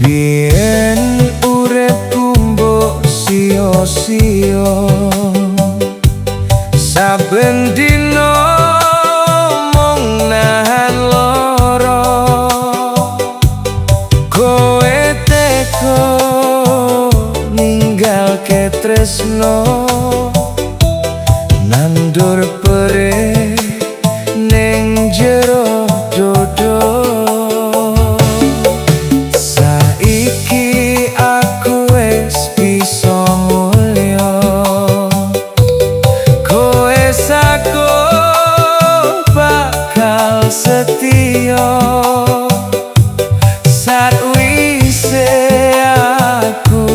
Biyen uripku mbok sia-sia, saben dina mung nahan lara. Kowe teko ninggalke tresno, nandur perih ning jero dodo. Saiki aku wis bisa mulya, kowe sako bakal setia. Sakwise aku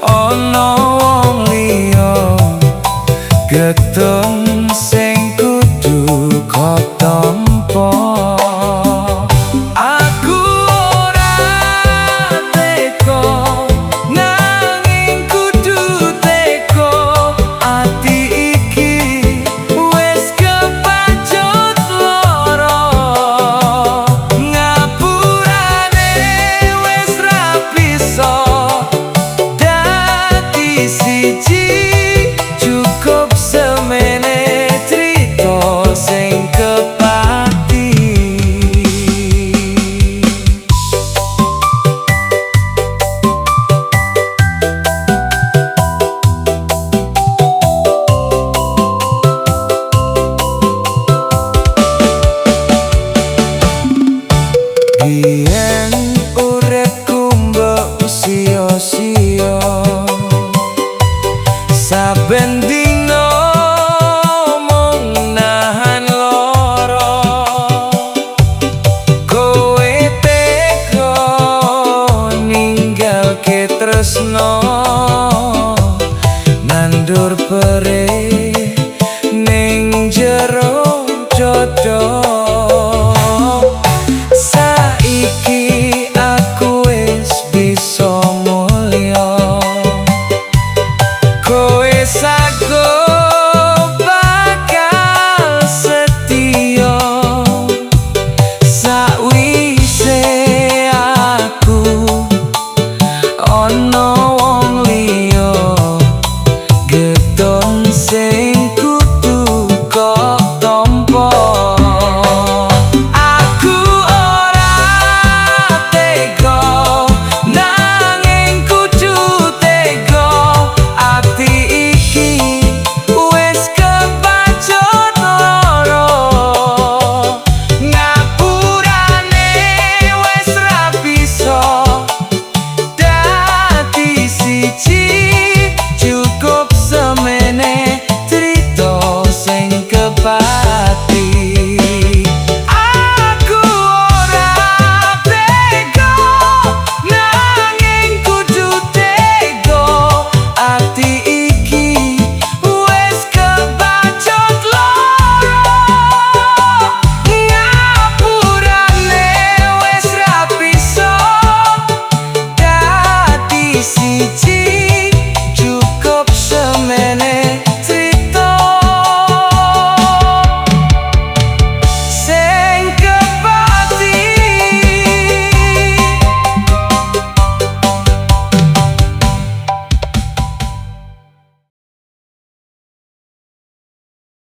ana wong liya, getun sing kudu kok tampa. Aku ora teko, nanging kudu teko. Ati iki wis kepacut lara. Ngapurane wis ra bisa dadi siji, cukup semene crita sing kepati. Biyen